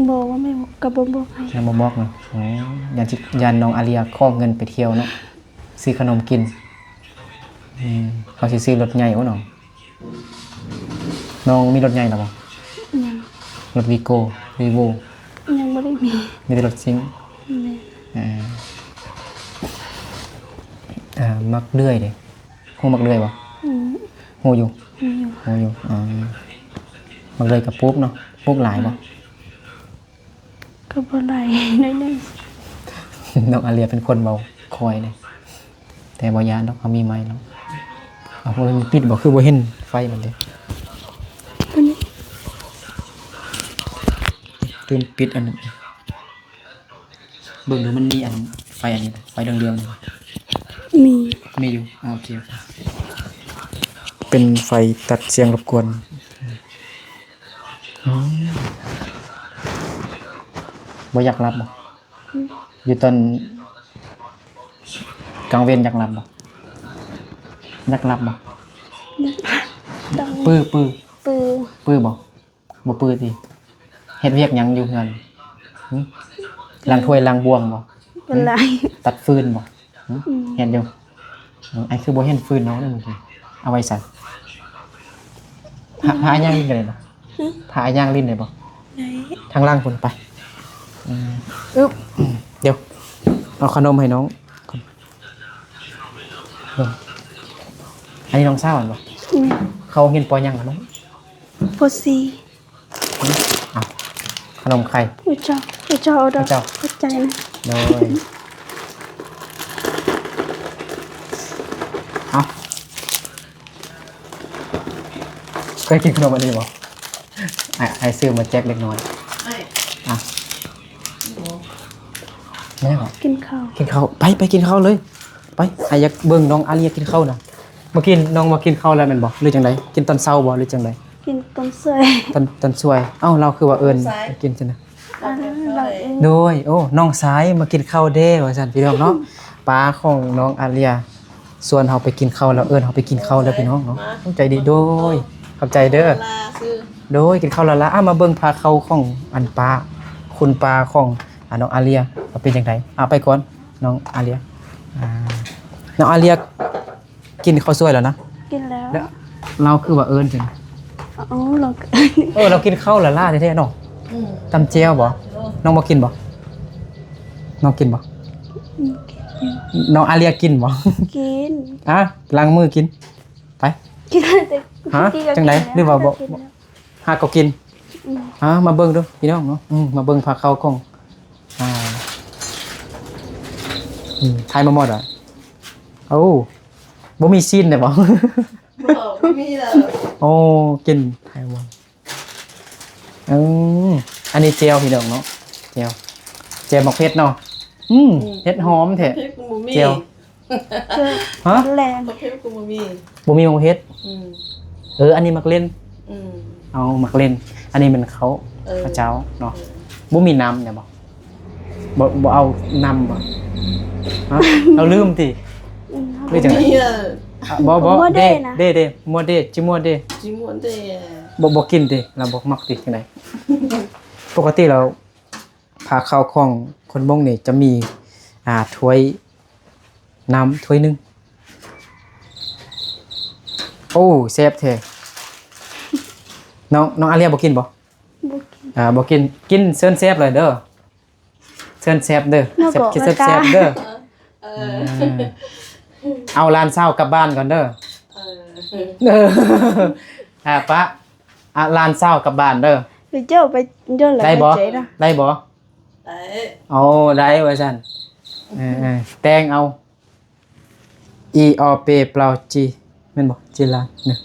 ບໍ່ ວ່າແມ່ກະບໍ່ບອກໃຫ້. ຍັງບໍ່ບອກເນາະ. ອໍ ຢ້ານຊິ ຢ້ານນ້ອງອາເລຍຂໍເງິນໄປທ່ຽວເນາະ ຊື້ຂະໜົມກິນ. ອືມ ເຂົາຊິຊື້ລົດໃຫຍ່ໂອເນາະ. ນ້ອງມີລົດໃຫຍ່ແລ້ວບໍ່? ຍັງ ລົດວີໂກ້ ວີໂວ້? ຍັງບໍ່ໄດ້ມີ ມີແຕ່ລົດຊິງ. ແມ່ນ ເອີ ເອີ ໝາກເດືອຍເດ? ຮູ້ໝາກເດືອຍບໍ່? ອືມ ຮູ້ຢູ່ ຮູ້ຢູ່ ຮູ້ຢູ່. ອໍ ໝາກເດືອຍກໍປູກເນາະ. ປູກຫຼາຍບໍ່? ອືມ ກໍບໍ່ຫຼາຍ ໜ້ອຍໜຶ່ງ. ນ້ອງອາເລຍເປັນຄົນເວົ້າຄ່ອຍເດ້ ແຕ່ບໍ່ຢ້ານດອກ ເຮົາມີໄມແລ້ວ. ເອົາ ມັນປິດບໍ່? ຄືບໍ່ເຫັນໄຟມັນເດ້. ອັນນີ້ ລືມປິດອັນນັ້ນ. ເບິ່ງດູ ມັນມີອັນໄຟອັນນີ້ ໄຟເຫຼືອງໆນີ້. ມີ ມີຢູ່. ອ່າ ໂອເຄ ໂອເຄ. ເປັນໄຟຕັດສຽງລົບກວນ. ອືມ ບໍ່ຢາກຫຼັບບໍ່? ອືມ ຢູ່ຕອນກາງເວັນຢາກຫຼັບບໍ່? ຢາກຫຼັບບໍ່? ຢາກ ປື ປື ປື ປືບໍ່? ບໍ່ປືຕິ? ເຮັດວຽກຫຍັງຢູ່ເຮືອນ? ຫຶ? ລ້າງຖ້ວຍລ້າງບ່ວງບໍ່? ເປັນຫຼາຍ. ຫຶ? ຕັດຟືນບໍ່? ຫຶ? ອືມ ເຮັດຢູ່. ເອີ ອ້າຍຄືບໍ່ເຫັນຟືນນ້ອງເດ້ມື້ກີ້ ເອົາໄວ້ໃສ? ພາ ພາຍ່າງຫຼິ້ນກໍໄດ້ບໍ່? ຫຶ? ພາຍ່າງຫຼິ້ນໄດ້ບໍ່? ໄດ້. ທາງຫຼັງພຸ້ນໄປ. ອືມ ອຶບ ດຽວ ເອົາຂະໜົມໃຫ້ນ້ອງກ່ອນ. ເບິ່ງ ອັນນີ້ນ້ອງສາວແມ່ນບໍ່? ແມ່ນ. ເຂົ້າໂຮງຮຽນ ປ.ຫຍັງລະນ້ອງ? ປໍສີ່. ອືມ ເອົາ ຂະໜົມໄຂ່. ໂອ້ເຈົ້າ ໂອ້ເຈົ້າ ເອົາດອກ. ໂອ້ເຈົ້າ ຂອບໃຈນະ. ໂດຍ ເອົາ ເຄີຍກິນຂະໜົມອັນນີ້ບໍ່? ອ້າຍ ອ້າຍຊື້ມາແຈກເດັກນ້ອຍ. ອ້າຍ ອ່ະ ແມ່ນຫຍັງຫວະ? ກິນເຂົ້າ ກິນເຂົ້າ. ໄປ ໄປກິນເຂົ້າເລີຍ. ໄປ ອ້າຍຢາກເບິ່ງນ້ອງອາເລຍກິນເຂົ້ານະ. ເມື່ອກີ້ນ້ອງມາກິນເຂົ້າແລ້ວແມ່ນບໍ່ ຫຼືຈັ່ງໃດ? ກິນຕອນເຊົ້າບໍ່ ຫຼືຈັ່ງໃດ? ກິນຕອນສວຍ ຕອນ ຕອນສວຍ. ເອົ້າ ລາວຄືວ່າເອີ້ນ ຕອນສາຍ ກິນຊັ້ນນະ. ອ່າ ລາວເອີ້ນ ໂດຍ ໂອ້ ນ້ອງຊາຍມາກິນເຂົ້າເດ້ ວ່າຊັ້ນພີ່ນ້ອງເນາະ. ປ້າຂອງນ້ອງອາເລຍຊວນເຮົາໄປກິນເຂົ້າແລ້ວ ເອີ້ນເຮົາໄປກິນເຂົ້າແລ້ວ ໄປ ພີ່ນ້ອງເນາະ ມາ ໃຈດີ. ໂດຍ ຂອບໃຈເດີ ລາລາຊື່. ໂດຍ ກິນເຂົ້າລາລາ. ອ່າ ມາເບິ່ງພາເຂົ້າຂອງອັນປ້າ ຄຸນປ້າຂອງ ອ່າ ນ້ອງອາເລຍວ່າເປັນຈັ່ງໃດ. ອ່າ ໄປກ່ອນ ນ້ອງອາເລຍ. ອ່າ ນ້ອງອາເລຍກິນເຂົ້າສວຍແລ້ວນະ? ກິນແລ້ວ. ແລ້ວລາວຄືວ່າເອີ້ນຈັ່ງ? ເອົ້າ ລາວ ເອີ ລາວກິນເຂົ້າລາລາແທ້ໆເນາະ. ອືມ ຕຳແຈ່ວບໍ່? ເອີ ນ້ອງບໍ່ກິນບໍ່? ນ້ອງກິນບໍ່? ອືມ ກິນຢູ່. ນ້ອງອາເລຍກິນບໍ່? ກິນ. ອ່ະ ລ້າງມືກິນ ໄປ. ກິນແຕ່ ຮະ? ກິນແລ້ວ ຈັ່ງໃດ? ຫຼືວ່າບໍ່? ກິນແລ້ວ ຫາກໍກິນ. ອືມ ອ່າ ມາເບິ່ງດູພີ່ນ້ອງເນາະ. ອືມ ມາເບິ່ງພາເຂົ້າຂອງ ອ່າ ອືມ ຖ່າຍມາໝົດອະ. ໂອ້ ບໍ່ມີຊີ້ນໄດ້ບໍ່? ບໍ່ ບໍ່ມີແລ້ວ. ໂອ້ ກິນຖ່າຍມາໝົດ. ອືມ ອັນນີ້ແຈ່ວພີ່ນ້ອງເນາະ ແຈ່ວ ແຈ່ວໝາກເຜັດເນາະ. ອືມ ອືມ ເຫັດຫອມແທ້ ເຜັດກໍບໍ່ມີ ແຈ່ວ. ຮະ? ແລງ ໝາກເຜັດກໍບໍ່ມີ ບໍ່ມີໝາກເຜັດ. ອືມ ເອີ ອັນນີ້ໝາກເລັ່ນ. ອືມ ເອົາໝາກເລັ່ນ. ອັນນີ້ແມ່ນເຂົ້າ ເອີ ເຂົ້າເຈົ້າເນາະ. ເອີ ບໍ່ມີນ້ຳແດ່ບໍ່? ບໍ່ ບໍ່ເອົານ້ຳບໍ່? ຮະ? ເຮົາລືມຕິ? ອືມ ຫຼືຈັ່ງໃດ? ບໍ່ມີເອີ ອະ ບໍ່ ບໍ່ ໝົດເດ້ ເດ້ນະ ເດ້ ເດ້ ໝົດເດ້ ຈິໝົດເດ້ ຈິໝົດເດ້. ບໍ່ ບໍ່ກິນຕິ? ລາວບໍ່ມັກຕິ? ຈັ່ງໃດ? ປົກກະຕິແລ້ວ ພາເຂົ້າຂອງຄົນມົ້ງນີ້ຈະມີ ອ່າ ຖ້ວຍນ້ຳຖ້ວຍໜຶ່ງ. ໂອ້ ແຊບແທ້. ນ້ອງ ນ້ອງອາເລຍບໍ່ກິນບໍ່? ບໍ່ກິນ ອ່າ ບໍ່ກິນ. ກິນເຊີນແຊບເລີຍເດີ ເຊີນແຊບເດີ ເນາະ ແຊບ ເນາະ ກິນແຊບໆເດີ. ເອີ ເອີ ເອົາຫຼານສາວກັບບ້ານກ່ອນເດີ. ເອີ ເອີ ອ່າ ປະ ອ່າ ຫຼານສາວກັບບ້ານເດີ. ໄປເຈົ້າ ໄປເຈົ້າ ໄດ້ບໍ່? ໄດ້ບໍ່? ໄດ້ ໂອ້ ໄດ້ວ່າຊັ້ນ. ເອີ ເອີ ແຕ່ງເອົາ ອີ ອ ເປ ເປົ່າ ຈີ ແມ່ນບໍ່? ຈີລານ ແມ່ນ.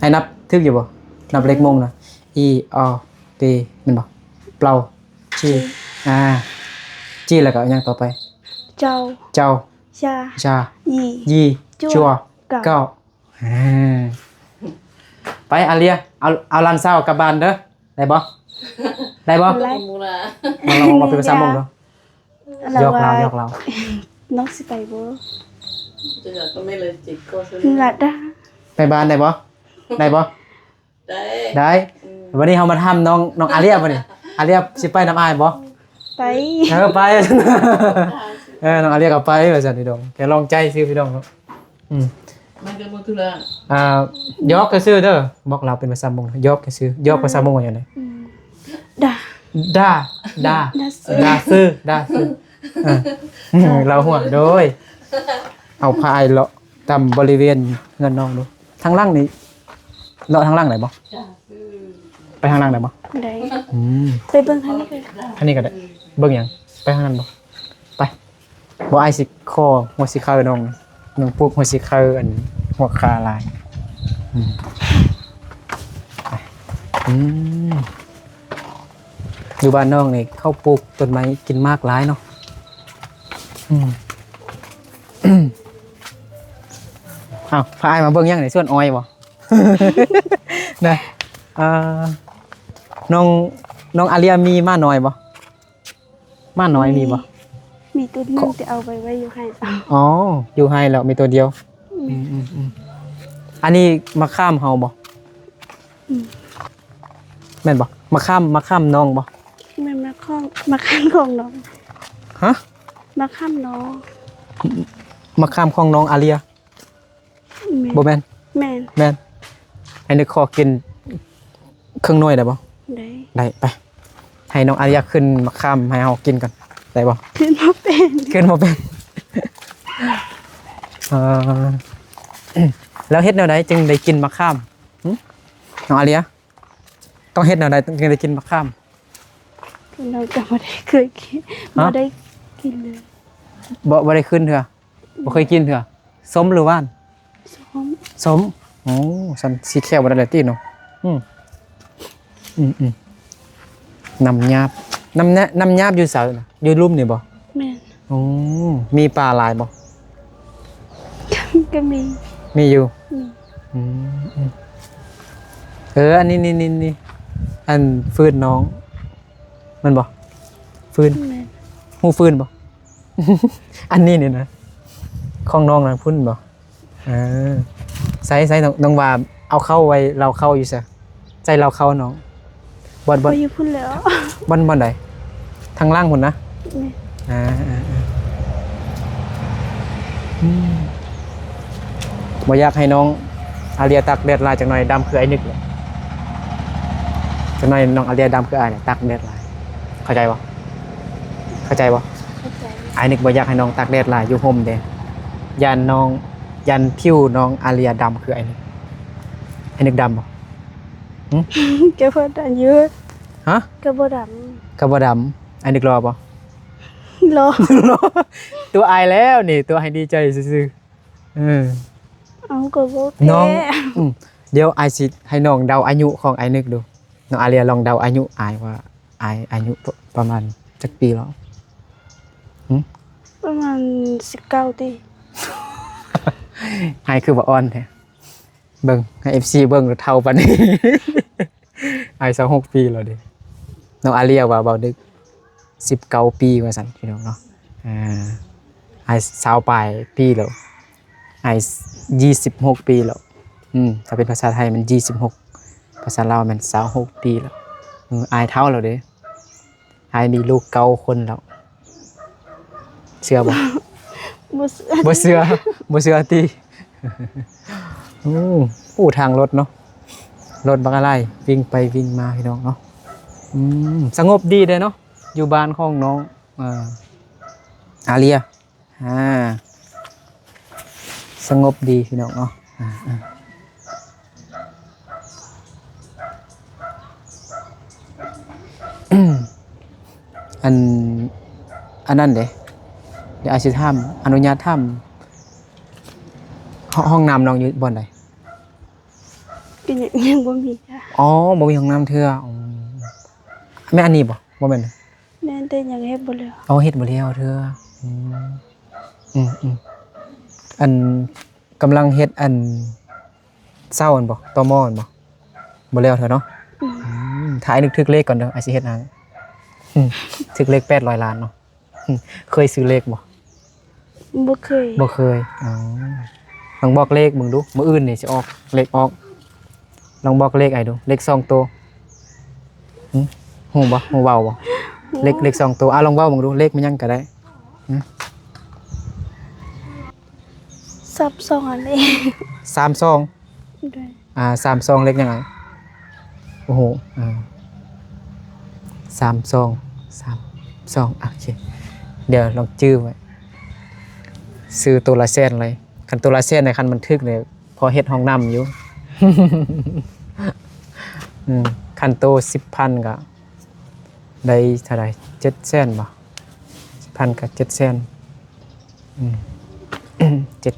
ອ້າຍນັບຖືກຢູ່ບໍ່? ນັບເລກມົ້ງນະ ອີ ອ ເປ ແມ່ນບໍ່? ເປົ່າ ຈີ ຈີ ອ່າ ຈີ ແລ້ວກໍຫຍັງຕໍ່ໄປ? ເຈົ້າ ເຈົ້າ ຊາ ຊາ ຢີ ຢີ ຈົວ ຈົວ ເກົ້າ ເກົ້າ. ອ່າ ໄປ ອາເລຍ ເອົາ ເອົາຫຼານສາວກັບບ້ານເດີ. ໄດ້ບໍ່? ໄດ້ບໍ່? ໄດ້ ລອງ ລອງເວົ້າເປັນພາສາມົ້ງເນາະ. ຢອກລາວ ຢອກລາວ. ນ້ອງຊິໄປບໍ່? ໄປບ້ານໄດ້ບໍ່? ໄດ້ບໍ່? ໄດ້ ໄດ້. ອືມ ວັນນີ້ເຮົາມາຖາມນ້ອງ ນ້ອງອາເລຍບັດນີ້ ອາເລຍຊິໄປນຳອ້າຍບໍ່? ໄປ ເອີ ໄປ. ເອີ ນ້ອງອາເລຍກໍໄປວ່າຊັ້ນພີ່ນ້ອງ. ແຄ່ລອງໃຈຊື່ພີ່ນ້ອງເນາະ. ອືມ ມັນກໍບໍ່ທຸລະ ອ່າ ຢອກຊື່ໆເດີ. ບອກລາວເປັນພາສາມົ້ງ ຢອກຊື່ໆ. ຢອກພາສາມົ້ງວ່າຫຍັງ? ອືມ ດາ ດາ ດາ ດາຊື່ ດາຊື່ ດາຊື່. ເອີ ລາວຫົວໂດຍ. ເອົາພາອ້າຍເລາະຕາມບໍລິເວນເຮືອນນ້ອງດູ. ທາງຫຼັງນີ້ ເລາະທາງຫຼັງໄດ້ບໍ່? ໄປທາງຫຼັງໄດ້ບໍ່? ໄດ້. ອືມ ໄປເບິ່ງທາງນີ້ກໍໄດ້ ທາງນີ້ກໍໄດ້. ເບິ່ງຫຍັງ? ໄປທາງນັ້ນບໍ່? ໄປ. ບໍ່ ອ້າຍຊິຂໍຫົວສີໄຄນ້ອງ ນ້ອງປູກຫົວສີໄຄ ອັນ ຫົວຄາຫຼາຍ. ອືມ ອືມ ຢູ່ບ້ານນ້ອງນີ້ເຂົາປູກຕົ້ນໄມ້ກິນໝາກຫຼາຍເນາະ. ອືມ ອ້າວ ພາອ້າຍມາເບິ່ງຫຍັງນີ້? ສວນອ້ອຍບໍ່? ນະ ເອີ ນ້ອງ ນ້ອງອາເລຍມີໝານ້ອຍບໍ່? ໝານ້ອຍມີບໍ່? ມີ ມີຕົວໜຶ່ງ ຂ- ແຕ່ເອົາໄປໄວ້ຢູ່ໄຮ່. ອໍ ຢູ່ໄຮ່ແລ້ວມີຕົວດຽວ. ອືມ ອືມ ອືມ ອັນນີ້ໝາກຂາມເຮົາບໍ່? ອືມ ແມ່ນບໍ່? ໝາກຂາມ ໝາກຂາມນ້ອງບໍ່? ແມ່ນ ໝາກຂອງ ໝາກຂາມຂອງນ້ອງ. ຮະ? ໝາກຂາມນ້ອງ ໝາກຂາມຂອງນ້ອງອາເລຍ. ແມ່ນ ບໍ່ແມ່ນ? ແມ່ນ ແມ່ນ. ໃຫ້ນຶກຂໍກິນເຄິ່ງໜ່ວຍໄດ້ບໍ່? ໄດ້ ໄດ້. ໄປ ໃຫ້ນ້ອງອາເລຍຂຶ້ນໝາກຂາມໃຫ້ເຮົາກິນກ່ອນ ໄດ້ບໍ່? ຂຶ້ນບໍ່ເປັນ ຂຶ້ນບໍ່ເປັນ. ເອີ ແລ້ວເຮັດແນວໃດຈຶ່ງໄດ້ກິນໝາກຂາມ? ຫຶ? ນ້ອງອາເລຍ ຕ້ອງເຮັດແນວໃດຈຶ່ງໄດ້ກິນໝາກຂາມ? ນ້ອງກໍບໍ່ໄດ້ເຄີຍກິນ. ຮະ? ບໍ່ໄດ້ກິນເລີຍ. ບໍ່ ບໍ່ໄດ້ຂຶ້ນເທື່ອ? ບໍ່ເຄີຍກິນເທື່ອ. ສົ້ມຫຼືຫວານ? ສົ້ມ ສົ້ມ. ໂອ້ ຊັ້ນສີແຂວບໍ່ໄດ້ແລ້ວຕິເນາະ. ອືມ ອືມ ອືມ ນ້ຳຫຍາບ ນ້ຳ ນ້ຳຫຍາບຢູ່ໃສນະ? ຢູ່ລຸ່ມນີ້ບໍ່? ແມ່ນ. ໂອ້ ມີປາຫຼາຍບໍ່? ກໍມີ ມີຢູ່. ອືມ ອືມ ອືມ ເອີ ອັນນີ້ ນີ້ ນີ້ ອັນຟືນນ້ອງ ແມ່ນບໍ່? ຟືນ ແມ່ນ. ຮູ້ຟືນບໍ່? ອັນນີ້ນີ້ນະ ຂອງນ້ອງນະ ພຸ້ນບໍ່? ເອີ ໃສ່ ໃສ່ ນ້ອງ ນ້ອງວ່າເອົາເຂົ້າໄວ້ ເລົ້າເຂົ້າຢູ່ໃສ? ໃສ່ເລົ້າເຂົ້ານ້ອງ ບ່ອນ ບ່ອນ ໄວ້ຢູ່ພຸ້ນແລ້ວ. ບ່ອນ ບ່ອນໃດ? ທາງຫຼັງພຸ້ນນະ? ແມ່ນ. ອ່າ ອ່າ ອ່າ ອືມ ບໍ່ຢາກໃຫ້ນ້ອງອາເລຍຕາກແດດຫຼາຍ ຈັກໜ່ອຍດຳຄືອ້າຍນຶກ. ຈັກໜ່ອຍນ້ອງອາເລຍດຳຄືອ້າຍ ຕາກແດດຫຼາຍ. ເຂົ້າໃຈບໍ່? ເຂົ້າໃຈບໍ່? ເຂົ້າໃຈ. ອ້າຍນຶກບໍ່ຢາກໃຫ້ນ້ອງຕາກແດດຫຼາຍ ຢູ່ຮົ່ມເດ້. ຢ້ານນ້ອງ ຢ້ານຜິວນ້ອງອາເລຍດຳຄືອ້າຍນຶກ. ອ້າຍນຶກດຳບໍ່? ຫຶ? ກໍພໍດຳຢູ່. ຮະ? ກໍບໍ່ດຳ. ກໍບໍ່ດຳ. ອ້າຍນຶກຫຼໍ່ບໍ່? ລໍ ຕົວະອາຍແລ້ວນີ້ ຕົວະໃຫ້ດີໃຈຊື່ໆ ເອີ ເອົາ ກໍບໍ່ແທ້ ນ້ອງ ອືມ ດຽວອ້າຍຊິໃຫ້ນ້ອງເດົາອາຍຸຂອງອ້າຍນຶກດູ. ນ້ອງອາເລຍລອງເດົາອາຍຸອ້າຍວ່າ ອ້າຍອາຍຸປະ ປະມານຈັກປີແລ້ວ? ຫຶ? ປະມານສິບເກົ້າຕິ. ອ້າຍຄືວ່າອ່ອນແທ້. ເບິ່ງໃຫ້ເອັຟຊີເບິ່ງ ເຖົ້າປານນີ້ ອາຍຊາວຫົກປີແລ້ວເດ້. ນ້ອງອາເລຍວ່າເບົາດຶກສິບເກົ້າປີວ່າຊັ້ນ ພີ່ນ້ອງເນາະ. ອາ ອາຍຊາວປາຍປີແລ້ວ ອາຍຊາວຫົກປີແລ້ວ. ອືມ ຖ້າເປັນພາສາໄທມັນຊາວຫົກ ພາສາລາວແມ່ນຊາວຫົກປີແລ້ວ. ອືມ ອາຍເຖົ້າແລ້ວເດ້. ອ້າຍມີລູກເກົ້າຄົນແລ້ວ ເຊື່ອບໍ່? ບໍ່ເຊື່ອ ບໍ່ເຊື່ອ ບໍ່ເຊື່ອຕິ. ໂອ້ ໂອ້ ທາງລົດເນາະ ລົດບັກອາໄລ ວິ່ງໄປວິ່ງມາ ພີ່ນ້ອງເນາະ. ອືມ ສະຫງົບດີເດ້ເນາະ ຢູ່ບ້ານຂອງນ້ອງ ເອີ ອາເລຍ. ອາ ສະຫງົບດີພີ່ນ້ອງເນາະ. ອາ ອາ ອັນ ອັນນັ້ນເດ້ ດຽວອ້າຍຊິຖາມ ອະນຸຍາດຖາມ ຫ້ອງ ຫ້ອງນ້ຳນ້ອງຢູ່ບ່ອນໃດ? ກໍຍັງ ຍັງບໍ່ມີຈ້ະ. ອໍ ບໍ່ມີຫ້ອງນ້ຳເທື່ອ. ອໍ ແມ່ນອັນນີ້ບໍ່? ບໍ່ແມ່ນ. ແມ່ນ ແຕ່ຍັງເຮັດບໍ່ແລ້ວ. ອໍ ເຮັດບໍ່ແລ້ວເທື່ອ. ອືມ ອືມ ອືມ ອັນ ກຳລັງເຮັດອັນເສົາຫັ້ນບໍ່? ຕໍໝໍ້ຫັ້ນບໍ່? ບໍ່ແລ້ວເທື່ອເນາະ. ອືມ ອືມ ຖ້າອ້າຍນຶກຖືກເລກກ່ອນເດີ ອ້າຍຊິເຮັດໃຫ້. ອືມ ຖືກເລກແປດຮ້ອຍລ້ານເນາະ. ອືມ ເຄີຍຊື້ເລກບໍ່? ບໍ່ເຄີຍ. ບໍ່ເຄີຍ. ອໍ ລອງບອກເລກເບິ່ງດູ ມື້ອື່ນນີ້ຊິອອກເລກອອກ. ລອງບອກເລກອ້າຍດູ ເລກສອງໂຕ. ຫຶ? ຮູ້ບໍ່? ຮູ້ເວົ້າບໍ່? ເລກ ເລກສອງໂຕ. ອາ ລອງເວົ້າເບິ່ງດູ ເລກແມ່ນຫຍັງກໍໄດ້. ຫຶ? ສາມສອງ ອັນນີ້ ສາມສອງ. ໂດຍ. ອາ ສາມສອງ ເລກຫຍັງອ້າຍ? ໂອ້ໂຫ ອາ ສາມສອງ ສາມສອງ. ໂອເຄ ດຽວລອງຈື່ໄວ້ ຊື້ໂຕລະແສນເລີຍ. ຄັນໂຕລະແສນນະ ຄັນມັນຖືກນີ້ ພໍເຮັດຫ້ອງນ້ຳຢູ່. ອືມ ຄັນໂຕສິບພັນກໍໄດ້ເທົ່າໃດ? ເຈັດແສນບໍ່? ສິບພັນກໍເຈັດແສນ. ອືມ ເຈັດ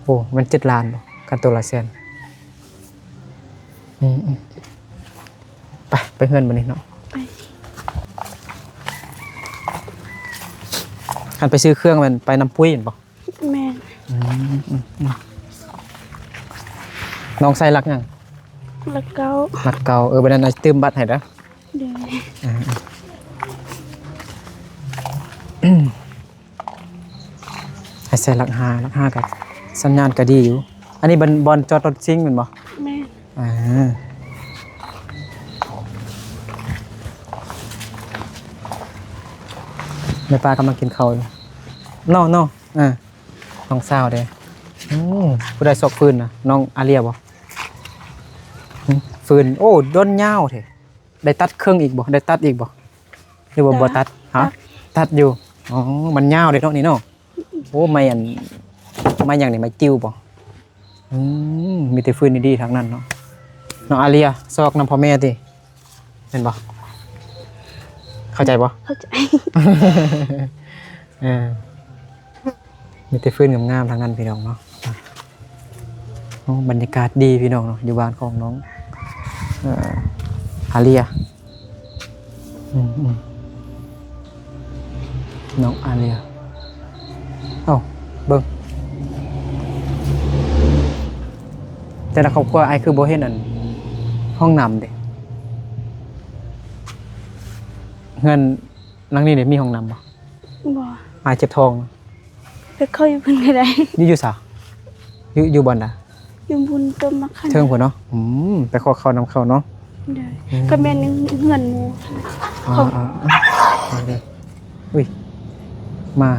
ໂອ້ ມັນເຈັດລ້ານບໍ່ ຄັນໂຕລະແສນ? ອືມ ອືມ ໄປ ໄປເຮືອນບັດນີ້ເນາະ. ໄປ. ຄັນໄປຊື້ເຄື່ອງແມ່ນໄປນຳປຸ້ຍແມ່ນບໍ່? ແມ່ນ. ອືມ ອືມ ອືມ ນ້ອງໃສ່ຫຼັກຫຍັງ? ຫຼັກເກົ້າ. ຫຼັກເກົ້າ. ເອີ ບັດນັ້ນອ້າຍຕື່ມບັດໃຫ້ເດີ. ໂດຍ. ອືມ ອືມ ໃຫ້ໃສ່ຫຼັກຫ້າ ຫຼັກຫ້າກໍສັນຍານກໍດີຢູ່. ອັນນີ້ບ່ອນ ບ່ອນຈອດລົດຊິງແມ່ນບໍ່? ແມ່ນ. ອ່າ ແມ່ປ້າກຳລັງກິນເຂົ້າຢູ່ເນາະ ເນາະ. ອ່າ ນ້ອງສາວເດ້. ອືມ ຜູ້ໃດຊອກຟືນນະ ນ້ອງອາເລຍບໍ່? ຟືນ ໂອ້ ດົນຍາວແທ້. ໄດ້ຕັດເຄິ່ງອີກບໍ່? ໄດ້ຕັດອີກບໍ່? ຫຼືວ່າບໍ່ຕັດ? ຮະ? ຕັດຢູ່. ອໍ ມັນຍາວເດ້ເນາະນີ້ເນາະ. ໂອ້ ໄມ້ອັນ ໄມ້ຫຍັງນີ້? ໄມ້ຕິວບໍ່? ອືມ ມີແຕ່ຟືນດີໆທັງນັ້ນເນາະ. ນ້ອງອາເລຍ ຊອກນຳພໍ່ແມ່ຕິ ແມ່ນບໍ່? ເຂົ້າໃຈບໍ່? ເຂົ້າໃຈ. ເອີ ມີແຕ່ຟືນງາມໆທັງນັ້ນ ພີ່ນ້ອງເນາະ. ໂອ້ ບັນຍາກາດດີພີ່ນ້ອງເນາະ ຢູ່ບ້ານຂອງນ້ອງ ເອີ ອາເລຍ. ອືມ ອືມ ນ້ອງອາເລຍ. ເອົ້າ ເບິ່ງ ແຕ່ລະຄອບຄົວ ອ້າຍຄືບໍ່ເຫັນອັນຫ້ອງນ້ຳເດ? ເຮືອນຫຼັງນີ້ເດ ມີຫ້ອງນ້ຳບໍ່? ບໍ່. ອ້າຍເຈັບທ້ອງ. ໄປເຂົ້າຢູ່ເພິ່ນກໍໄດ້. ຢູ່ ຢູ່ໃສ? ຢູ່ ຢູ່ບ່ອນໃດ? ຢູ່ບຸນຕົ້ນໝາກຂາມ ເທິງພຸ້ນເນາະ. ອືມ ໄປຂໍເຂົ້ານຳເຂົາເນາະ. ໂດຍ. ອືມ ກໍແມ່ນເຮືອນໝູ່. ອ່າ ຂອງ ອ່າ ອ່າ ໂອເຄ. ອຸ້ຍ ມາ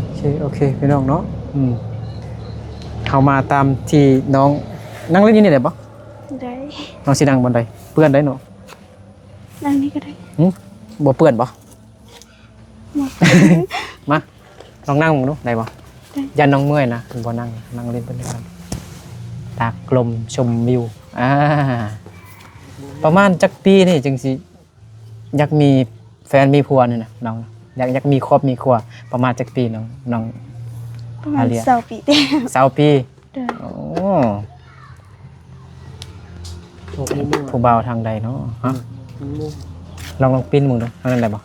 ໂອເຄ ໂອເຄ ພີ່ນ້ອງເນາະ. ອືມ ເຮົາມາຕາມທີ່ນ້ອງ ນັ່ງຫຼິ້ນຢູ່ນີ້ໄດ້ບໍ່? ໄດ້. ນ້ອງຊິນັ່ງບ່ອນໃດ? ເປື້ອນໄດ໋ເນາະ. ນັ່ງນີ້ກໍໄດ້. ຫຶ? ບໍ່ເປື້ອນບໍ່? ມາ ລອງນັ່ງເບິ່ງດູ ໄດ້ບໍ່? ໄດ້. ຢ້ານນ້ອງເມື່ອຍນະ ບໍ່ນັ່ງ ນັ່ງຫຼິ້ນເພິ່ນກ່ອນ ຕາກລົມຊົມວິວ. ອ່າ ປະມານຈັກປີນີ້ຈຶ່ງຊິຢາກມີ ແຟນມີຜົວນີ້ນະ ນ້ອງ ຢາກ ຢາກມີຄອບມີຄົວປະມານຈັກປີ ນ້ອງ ນ້ອງ ປະມານ ອາເລຍ ຊາວປີແລ້ວ ຊາວປີ. ໂດຍ ໂອ້ ຜູ້ບ່າວທາງໃດເນາະ? ຮະ ລອງ ລອງປິ່ນເບິ່ງດູ ທາງນັ້ນໄດ້ບໍ່?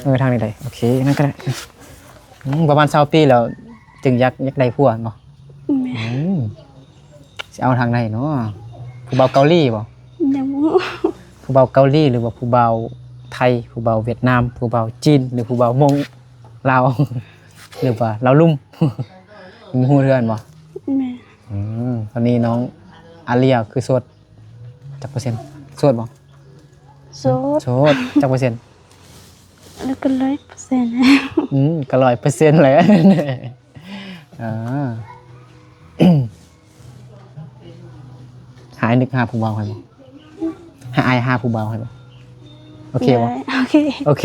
ເອີ ທາງນີ້ໄດ້ ໂອເຄ ນັ້ນກໍໄດ້. ອືມ ປະມານຊາວປີແລ້ວຈຶ່ງຢາກ ຢາກໄດ້ຜົວແມ່ນບໍ່? ແມ່ນ ອືມ ຊິເອົາທາງໃດເນາະ? ຜູ້ບ່າວເກົາຫຼີບໍ່? ຍັງບໍ່ຮູ້ ຜູ້ບ່າວເກົາຫຼີ ຫຼືວ່າຜູ້ບ່າວໄທ ຜູ້ບ່າວຫວຽດນາມ ຜູ້ບ່າວຈີນ ຫຼືຜູ້ບ່າວມົ້ງລາວ ຫຼືວ່າລາວລຸ່ມ? ຍັງບໍ່ຮູ້ເທື່ອແມ່ນບໍ່? ແມ່ນ ອືມ ຕອນນີ້ນ້ອງອາເລຍຄືໂສດຈັກເປີເຊັນ? ໂສດບໍ່? ໂສດ ໂສດ ຈັກເປີເຊັນ? ແລ້ວກໍຮ້ອຍເປີເຊັນແລ້ວ ອືມ ກໍຮ້ອຍເປີເຊັນແລ້ວ. ເອີ ໃຫ້ອ້າຍນຶກຫາຜູ້ບ່າວໃຫ້ບໍ່? ໃຫ້ອ້າຍຫາຜູ້ບ່າວໃຫ້ບໍ່? ໂອເຄບໍ່? ໄດ້ ໂອເຄ ໂອເຄ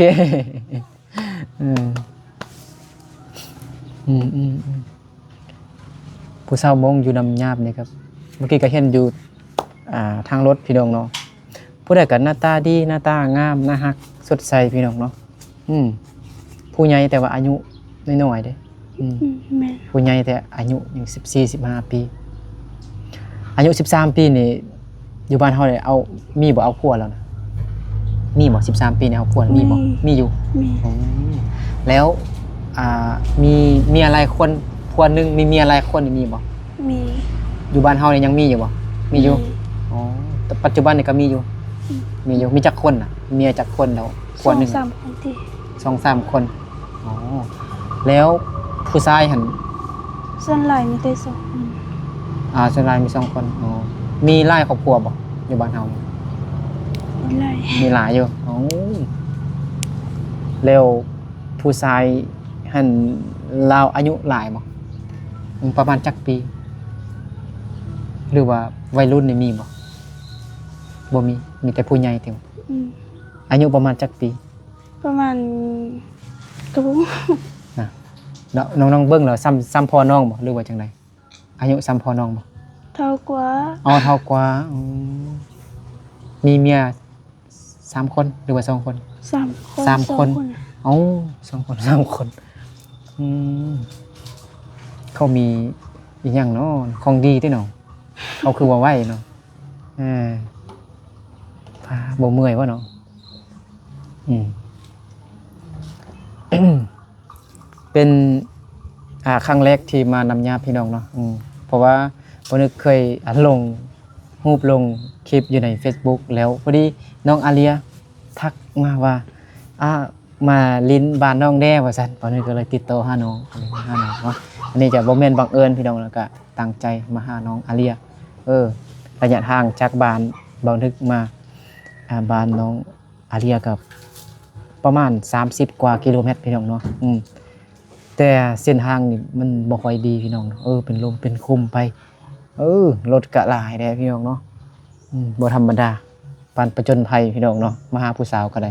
ເອີ ອືມ ອືມ ອືມ ອືມ ຜູ້ສາວມົ້ງຢູ່ນຳຫຍາບນີ້ກໍ ເມື່ອກີ້ກໍເຫັນຢູ່ ອ່າ ທາງລົດພີ່ນ້ອງເນາະ. ຜູ້ໃດກໍໜ້າຕາດີ ໜ້າຕາງາມ ໜ້າຮັກ ສົດໃສພີ່ນ້ອງເນາະ. ອືມ ຜູ້ໃຫຍ່ແຕ່ວ່າອາຍຸນ້ອຍໆເດ້. ອືມ ອືມ ແມ່ນ ຜູ້ໃຫຍ່ແຕ່ອາຍຸຍັງສິບສີ່ ສິບຫ້າປີ. ອາຍຸສິບສາມປີນີ້ ຢູ່ບ້ານເຮົານີ້ເອົາ ມີບໍ່ ເອົາຜົວແລ້ວນະ? ມີບໍ່? ສິບສາມປີນີ້ເອົາຜົວ ມີບໍ່? ມີ ມີຢູ່ ມີ ອືມ ແລ້ວ ອ່າ ມີເມຍຫຼາຍຄົນ ຜົວໜຶ່ງມີເມຍຫຼາຍຄົນນີ້ ມີບໍ່? ມີ ຢູ່ບ້ານເຮົານີ້ຍັງມີຢູ່ບໍ່? ມີຢູ່ ມີ ອໍ ແຕ່ປັດຈຸບັນນີ້ກໍມີຢູ່ ອືມ ມີຢູ່. ມີຈັກຄົນນະ? ເມຍຈັກຄົນແລ້ວ? ຜົວໜຶ່ງ ສອງສາມຄົນຕິ ສອງສາມຄົນ. ອໍ ແລ້ວຜູ້ຊາຍຫັ້ນ? ສ່ວນຫຼາຍມີແຕ່ສອງຄົນ. ອ່າ ສ່ວນຫຼາຍມີສອງຄົນ. ອໍ ມີຫຼາຍຄອບຄົວບໍ່ ຢູ່ບ້ານເຮົາ? ມີຫຼາຍ ມີຫຼາຍຢູ່. ອໍ ແລ້ວຜູ້ຊາຍຫັ້ນ ລາວອາຍຸຫຼາຍບໍ່? ປະມານຈັກປີ? ຫຼືວ່າໄວລຸ້ນນີ້ມີບໍ່? ບໍ່ມີ ມີແຕ່ຜູ້ໃຫຍ່ຕິ? ອືມ ອາຍຸປະມານຈັກປີ? ປະມານ ກໍບໍ່ຮູ້ນະ. ນ້ອງ ນ້ອງເບິ່ງແລ້ວ ສ່ຳ ສ່ຳພໍ່ນ້ອງບໍ່ ຫຼືວ່າຈັ່ງໃດ? ອາຍຸສ່ຳພໍ່ນ້ອງບໍ່? ເຖົ້າກວ່າ. ອໍ ເຖົ້າກວ່າ. ອືມ ມີເມຍສາມຄົນ ຫຼືວ່າສອງຄົນ? ສາມຄົນ. ສາມຄົນ. ສອງຄົນ. ເອົ້າ ສອງຄົນ ສາມຄົນ. ອືມ ເຂົາມີອີ່ຫຍັງເນາະ ຂອງດີຕິເນາະ ເຂົາຄືວ່າໄວເນາະ. ເອີ ພາ ບໍ່ເມື່ອຍບໍ່ເນາະ? ອືມ ເປັນ ອ່າ ຄັ້ງແລກທີ່ມານຳຍາດພີ່ນ້ອງເນາະ. ອືມ ເພາະວ່າບໍ່ນຶກເຄີຍ ອ່າ ລົງຮູບລົງຄລິບຢູ່ໃນເຟສບຸກ ແລ້ວພໍດີນ້ອງອາເລຍທັກມາວ່າ ອ່າ ມາຫຼິ້ນບ້ານນ້ອງແດ່ວ່າຊັ້ນ ປານນີ້ກໍເລີຍຕິດຕໍ່ຫານ້ອງ ຫານ້ອງເນາະ. ອັນນີ້ຈະບໍ່ແມ່ນບັງເອີນພີ່ນ້ອງ ແລ້ວກະຕັ້ງໃຈມາຫານ້ອງອາເລຍ. ເອີ ໄລຍະທາງຈາກບ້ານບ່າວນຶກມາ ອ່າ ບ້ານນ້ອງອາເລຍກໍປະມານສາມສິບກວ່າກິໂລແມັດພີ່ນ້ອງເນາະ. ອືມ ແຕ່ເສັ້ນທາງນີ້ມັນບໍ່ຄ່ອຍດີພີ່ນ້ອງເນາະ. ເອີ ເປັນລົມເປັນຂຸມໄປ. ເອີ ລົດກະຫຼາຍແດ່ພີ່ນ້ອງເນາະ. ອືມ ບໍ່ທຳມະດາ ປານປະຈົນໄພພີ່ນ້ອງເນາະ ມາຫາຜູ້ສາວກໍໄດ້.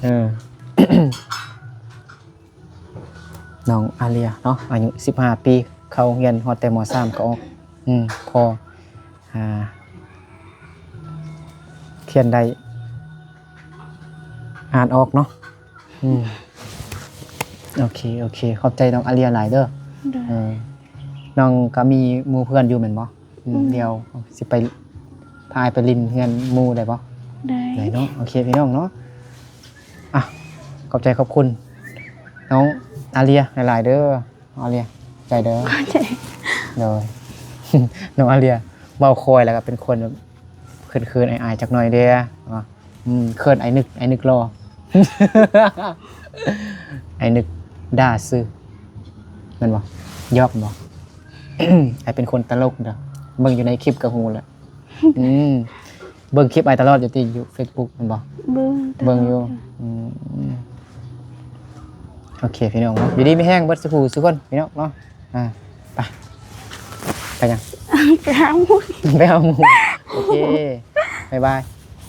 ເອີ ນ້ອງອາເລຍເນາະ ອາຍຸສິບຫ້າປີ ເຂົ້າໂຮງຮຽນຮອດແຕ່ ມໍສາມ ກໍອອກ. ອືມ ພໍ ອ່າ ຂຽນໄດ້ ອ່ານອອກເນາະ. ອືມ ໂອເຄ ໂອເຄ ຂອບໃຈນ້ອງອາເລຍຫຼາຍເດີ. ໂດຍ ເອີ ນ້ອງກໍມີໝູ່ເພື່ອນຢູ່ແມ່ນບໍ່? ອືມ ອືມ ດຽວຊິໄປ ພາອ້າຍໄປຫຼິ້ນເຮືອນໝູ່ໄດ້ບໍ່? ໄດ້ ໄດ້ເນາະ. ໂອເຄ ພີ່ນ້ອງເນາະ ອ່ະ ຂອບໃຈຂອບຄຸນນ້ອງອາເລຍຫຼາຍໆເດີ. ອາເລຍ ໃຈເດີ ຂອບໃຈ. ໂດຍ ນ້ອງອາເລຍເວົ້າຄ່ອຍ ແລ້ວກໍເປັນຄົນແບບເຂີນໆ ອາຍໆ ຈັກໜ້ອຍເດ້. ອືມ ເຂີນ ອ້າຍນຶກ ອ້າຍນຶກຫຼໍ່ ອ້າຍນຶກດ່າຊື່ ແມ່ນບໍ່? ຢອກບໍ່? ອ້າຍເປັນຄົນຕະຫຼົກເດີ ເບິ່ງຢູ່ໃນຄລິບກໍຮູ້ແລ້ວ. ອືມ ເບິ່ງຄລິບອ້າຍຕະຫຼອດຢູ່ຕິ ຢູ່ເຟສບຸກແມ່ນບໍ່? ເບິ່ງ ເບິ່ງຢູ່. ອືມ ໂອເຄ ພີ່ນ້ອງເນາະ ຢູ່ດີມີແຮງເບິດສູ່ຜູ້ສູ່ຄົນ ພີ່ນ້ອງເນາະ. ອ່າ ໄປ ໄປຫຍັງ? ໄປຫາໝູ່ ໄປຫາໝູ່. ໂອເຄ ບາຍບາຍ.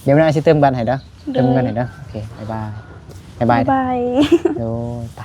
ດຽວມື້ໜ້າຊິເຕີມບັດໃຫ້ເດີ ໂດຍ ເຕີມເງິນໃຫ້ເດີ. ໂອເຄ ບາຍບາຍ ບາຍບາຍ ບາຍບາຍ. ໂດຍ ໄປ.